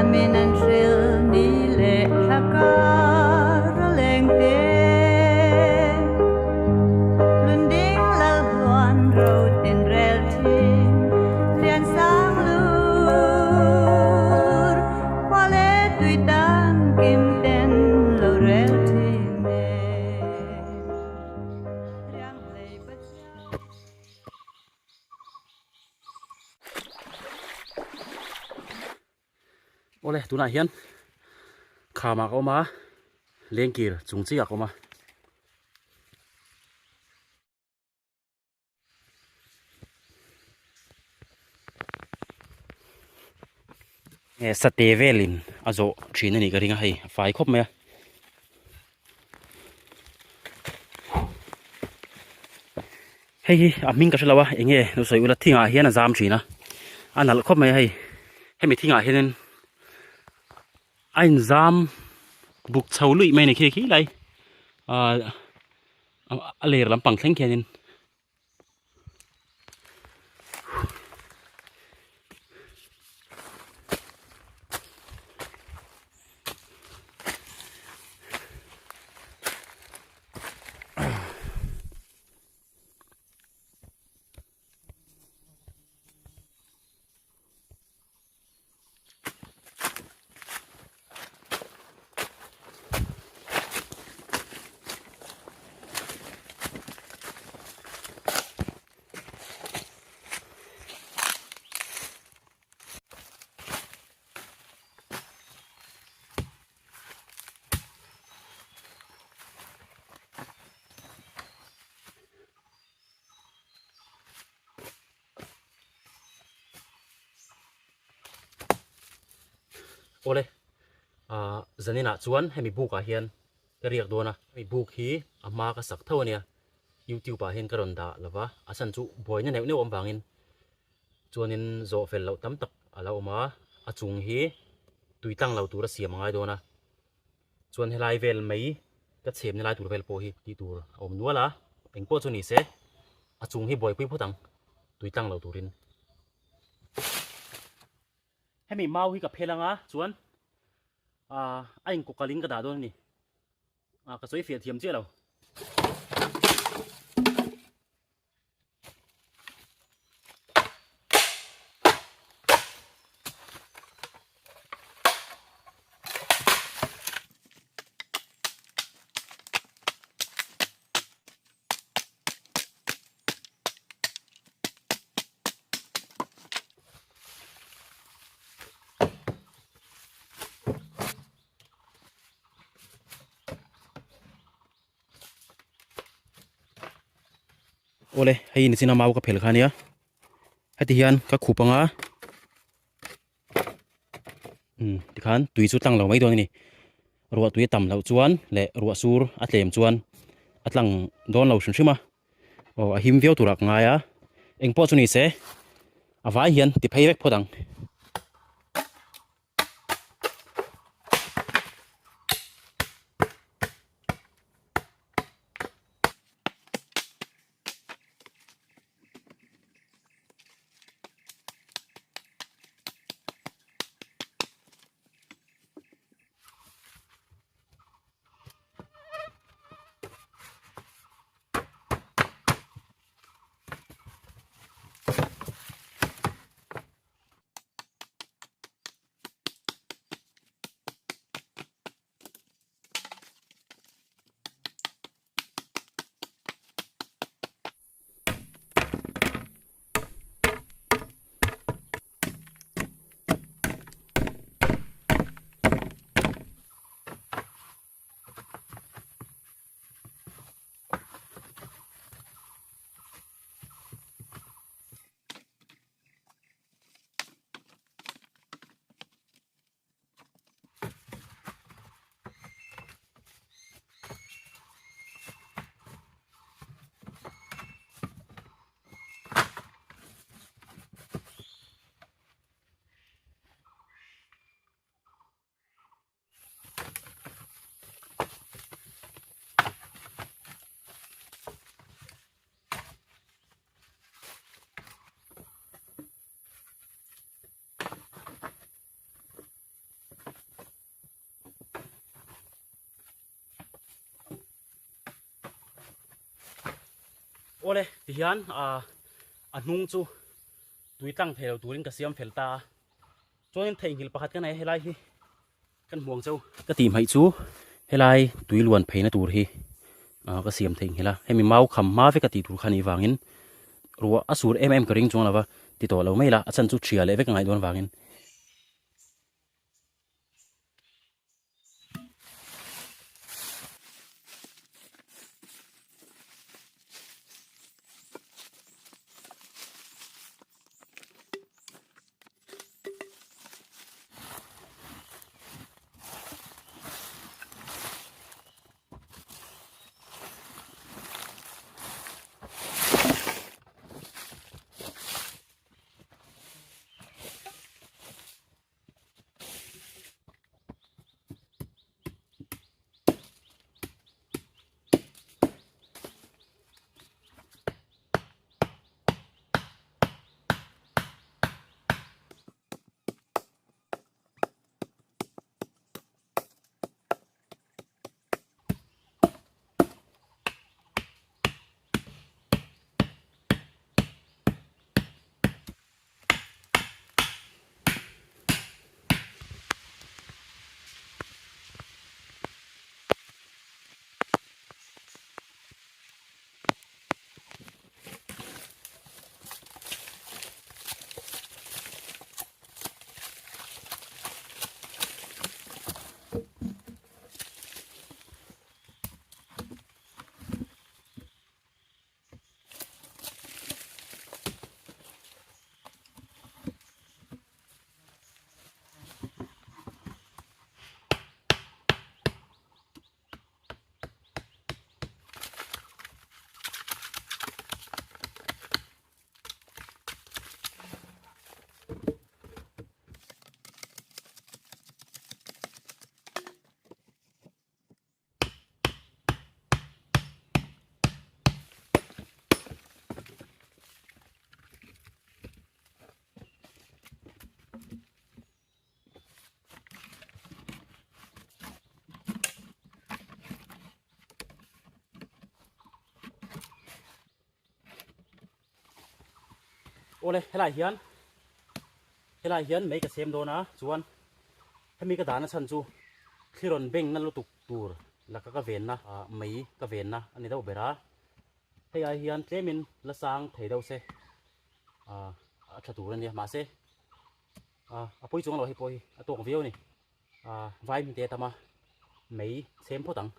Amin an hril ni leh thla kar a leng te. Lunding lal hluan ro tin rel thin lian sang lur khua leh tui tan kim ten lo rel thin e. Riang hlei Pathian. Awle tunah hian khamah ka awm a lengkir chung chiah ka awm a. Sate velin a zawh thin a nih ka ring a hei a fai khawp mai a. Hei hi a hming ka hre lo a eng nge lo sawi ula thingah hian a zam thin a a nalh khawp mai a hei hemi thingah hianin a inzam buk chho luih mai a ni khi khi lai ahh a ler lampang thleng khianin. Awle ah zaninah chuan hemi buk ah hian ka riak dawn a hemi buk hi a hma ka sak tho ania youtube ah hian ka rawn dah lova a chhan chu buaina neuh neuh awm vangin chuanin zawh fel loh tam tak a lo awm a a chung hi tui tlang lo tur a siam a ngai dawn a chuan helai vel mai ka chhemna lai tur vel pawh hi tih tur a awm nual a engpawh chu ni se a chung hi buaipui phawt ang tui tlang lo turin. Hemi mau hi ka phel anga chuan ah a inkawkalh in ka dah dawn a ni ah ka sawi fiah thiam chiah lo. Awle hei nichina mau ka phel kha ania heti hian ka khup anga umm tikhan tui chu tlang lo mai dawn a ni ruah tui a tam loh chuan leh ruah sur a tlem chuan a tlang dawn lo hrim hrim a aw a him viau turah ka ngai a engpawh chu ni se a vai hian ti phei vek phawt ang. Awle tihian a hnung chu tui tlang thei lo turin ka siam fel ta a, chuanin theihnghilh pakhat ka nei a helai hi kan hmuang cheu. Ka tih hmaih chu helai tui luan pheina tur hi ka siam theihnghilh a, hemi mau kham hma vek a tih tur kha nih vangin ruah a sur em em ka ring chuang lo va, ti tawh lo mai la a chhan chu ṭhia leh vek a ngaih dawn vangin. Awle helai hian helai hian mei ka sem dawn a chuan hemi ka dahna chhan chu thli rawn beng na lutuk tur laka ka venna ah mei ka venna a ni deuh ber a hei ai hian tlemin la sang thei deuh se ah a tha tur a nia mahse ah a pawi chuang lo hei pawh hi a tawk viau a ni ah vai hming te a tam a mei chhem phawt ang.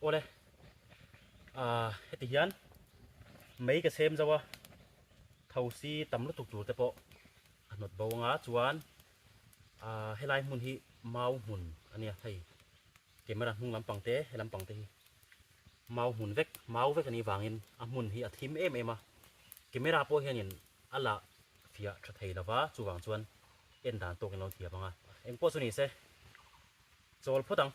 Awle ah heti hian mei ka sem zo a thosi tam lutuk tur te pawh a hnawt bo anga chuan ah helai hmun hi mau hmun a nia hei camera hnung lampang te he lampang te hi mau hmun vek mau vek a nih vangin a hmun hi a thim em em a camera pawh hianin a la fiah tha thei lova chuvang chuan en dan tawkin lo thiam ang a engpawh chu ni se chawl phawt ang.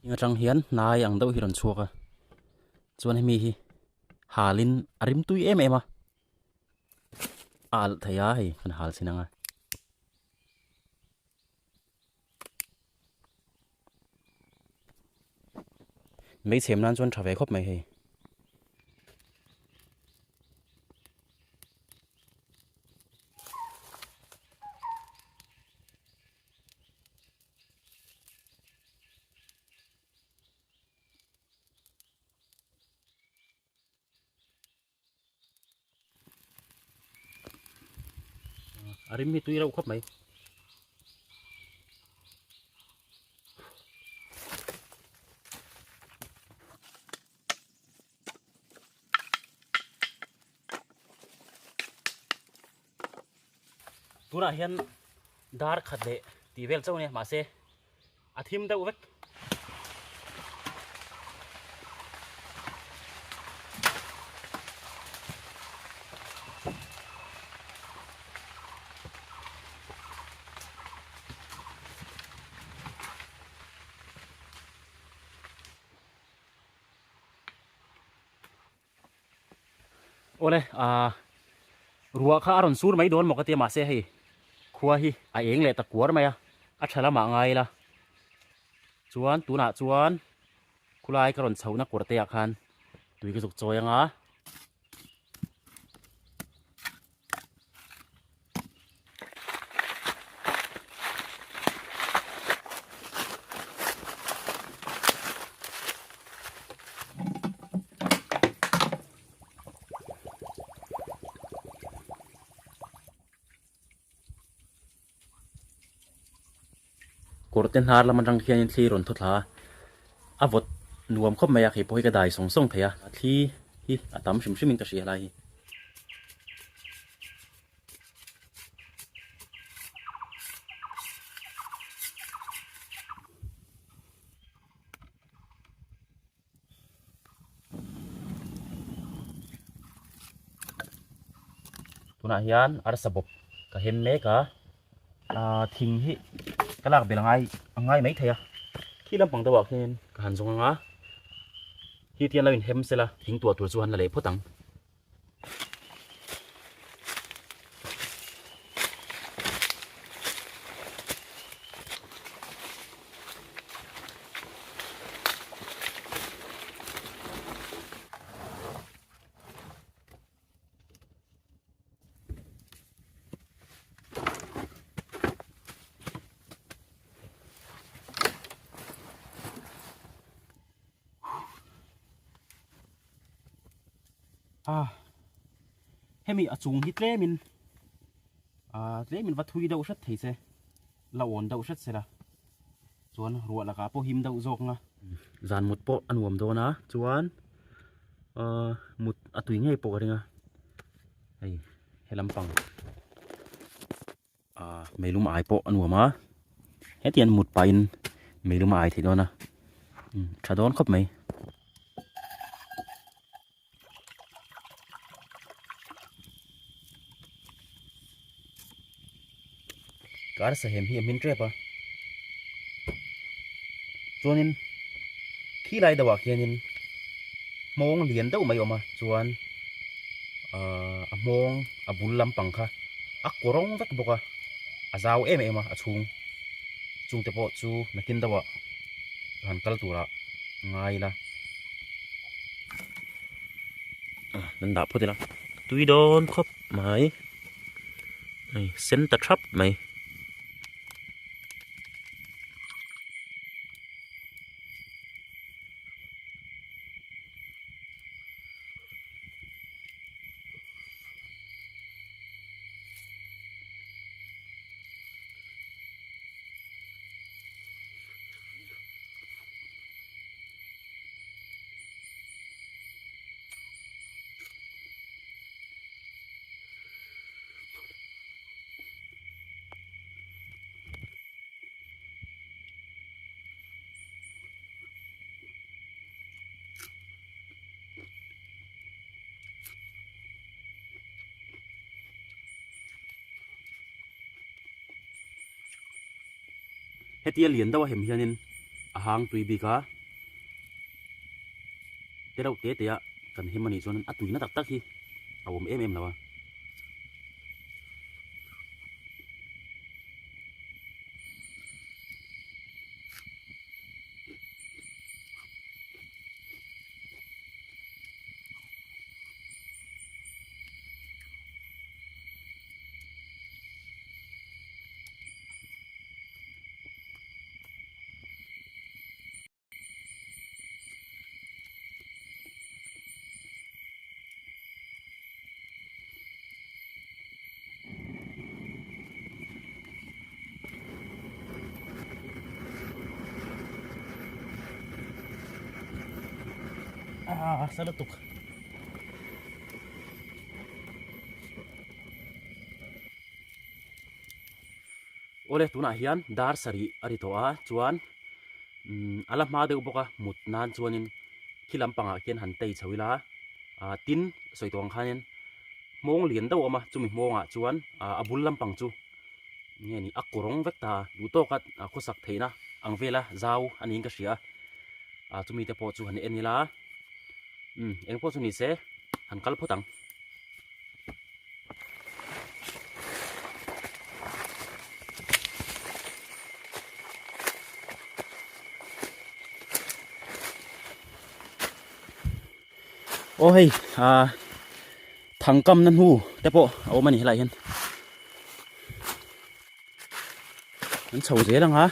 Heng atang hian hnai ang deuh hi rawn chhuak a chuan hemi hi halin a rim tui em em a a alh thei a hei kan hal chin ang a. Mei chhem nan chuan tha ve khawp mai hei. A rim hi tui reuh khawp mai. Tunah hian dar khat leh tih vel chauh a nia mahse a thim deuh vek. Awle ah ruah kha a rawn sur mai dawn maw ka tia mahse hei khua hi a eng leh ta kuar mai a a tha lamah ngai ila chuan tunah chuan khulai ka rawn chhohna kawr te ah khan tui ka zuk chawi anga. Kawr te hnar lam atang khianin thli rawn thaw thla a, a vawt nuam khawp mai a, keipawh hi ka dai sawng sawng thei a, thli hi a tam hrim hrimin ka hria helai hi. Tunah hian arsa bawp ka hem mek a, ah thing hi ka lak belh angai angai mai thei a, khi lampang deuhah khian ka han zawng ang a, khi tian lo inhem sela thing tuah tur chu han la leh phawt ang. A hemi a chung hi tlemin ah tlemin va thui deuh hret thei se la awn deuh hret sela chuan ruah lakah pawh him deuh zawk ang a. Zan mut pawh a nuam dawn a chuan ah mut a tui ngei pawh ka ring a hei he lampang ah meilum ai pawh a nuam a hetiang mut pahin meilum a ai theih dawn a tha dawn khawp mai. Kar sahem hi a hmin tep a chuanin khi lai deuhah khianin hmawng lian deuh mai a awm a chuan ahh a hmawng a bul lampang kha a kawrawng vek bawk a a zau em em a a chhung chungte pawh chu nakin deuhah han kal turah ngai ila kan dah phawt ila tui dawn khawp mai hei sen ta thap mai. Hetia lian deuh a hem hianin a hang tui bik a, te reuh te te a kan hem anih chuan a tuina tak tak hi a awm em em lo a. A sa lutuk. Awle tunah hian dar sarih a ri tawh a chuan umm a la hma deuh bawk a mut nan chuanin khi lampangah khian han tei chho ila ah tin sawi tawh ang khanin hmawng lian deuh a awm a chumi hmawngah chuan ah a bul lampang chu nge ni a kawrawng vek ta a duh tawka khawsak theihna ang vela zau a niin ka hria a ah chumi te pawh chu han en ila umm eng pawh chu ni se han kal phawt ang. Aw hei ah thangkam na hnu te pawh a awm a ni helaiah hian an chho zel ang a.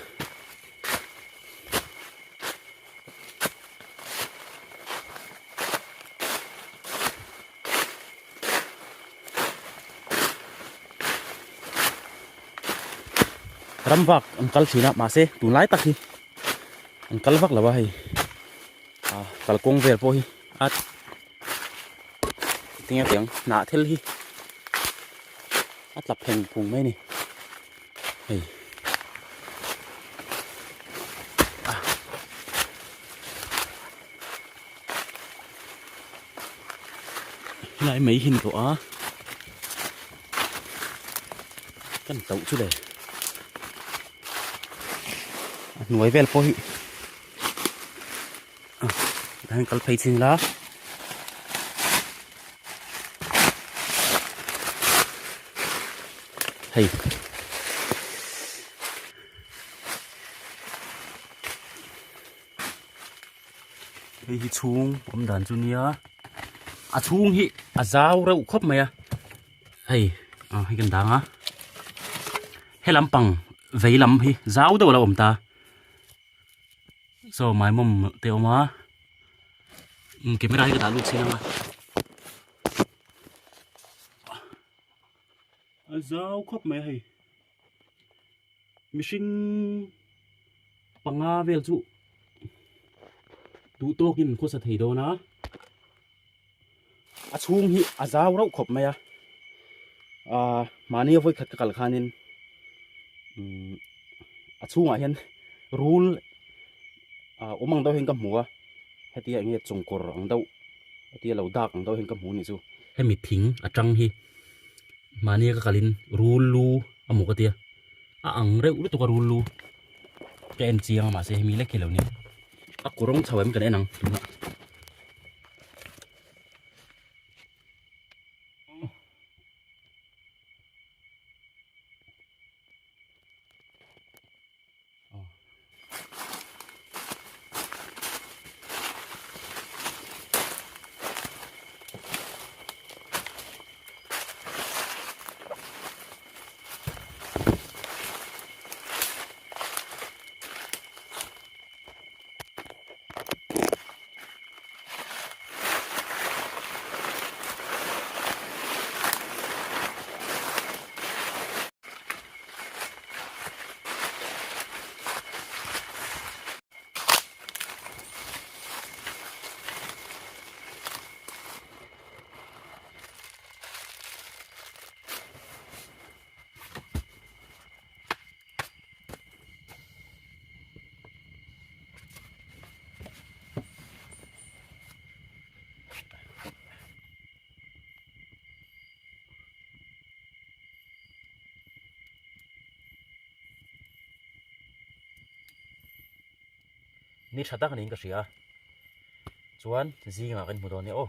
Ram vak an kal thin a mahse tunlai tak hi an kal vak lo a hei ah kalkawng vel pawh hi a tinge tiang hnah thil hi a tla pheng phung mai a ni hei. Helai mai hi ni tawh a kan tauh chu le a hnuai vel pawh hi ah tah hian kal phei chin ila hei. Hei hi chhung awm dan chu nia a chhung hi a zau reuh khawp mai a hei ah hei kan dang a he lampang vei lam hi zau deuh a lo awm ta saw maimawm te a awm a umm camera hi ka dah lut chin ang a a zau khawp mai a hei. Mihring panga vel chu duh tawkin khawsa thei dawn a, a chhung hi a zau rauh khawp mai a, ahh mahni a vawikhat ka kal khanin umm a chhungah hian rul ah awm ang deuh hian ka hmu a, hetia eng nge chawngkawr ang deuh hetia lo dak ang deuh hian ka hmu a nih chu. Hemi thing atang hi Mahnia ka kalin rul lu a maw ka tia a ang reuh lutuk a rul lu ka en chiang a mahse hemi lek hi lo nia a kawrawng chho em kan en ang tunah. Ni tha tak niin ka hria chuan zingah kan hmu dawn nia aw.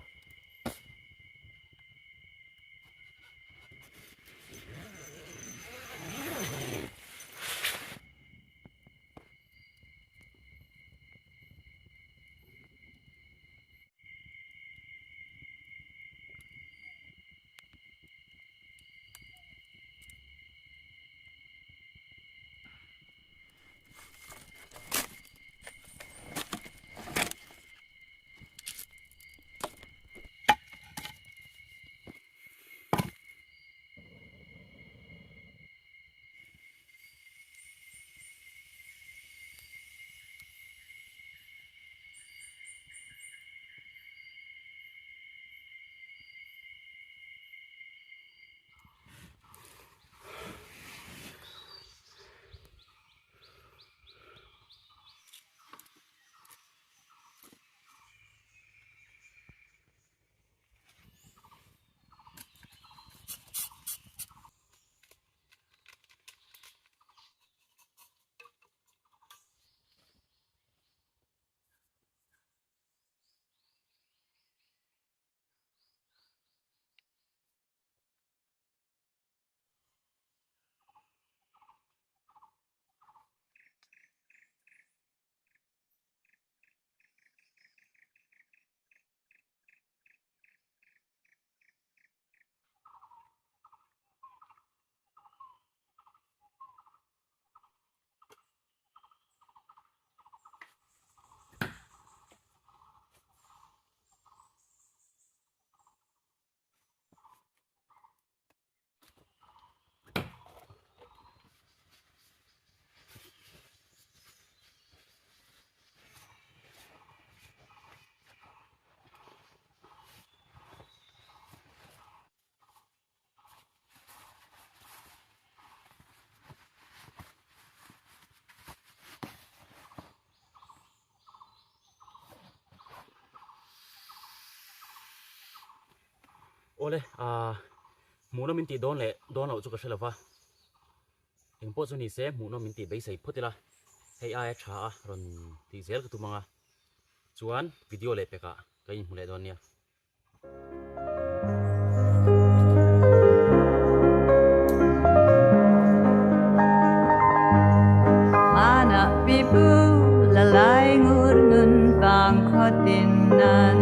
Awle, aa hmuhnawm min tih dawn leh dawn loh chu ka hre lo va, engpawh chu ni se hmuhnawm min tih beisei phawt ila, hei aia tha a rawn tih zel ka tum ang a, chuan video leh pekah ka inhmu leh dawn nia. Mana pipu la lai ngur nun vang khaw tin nan.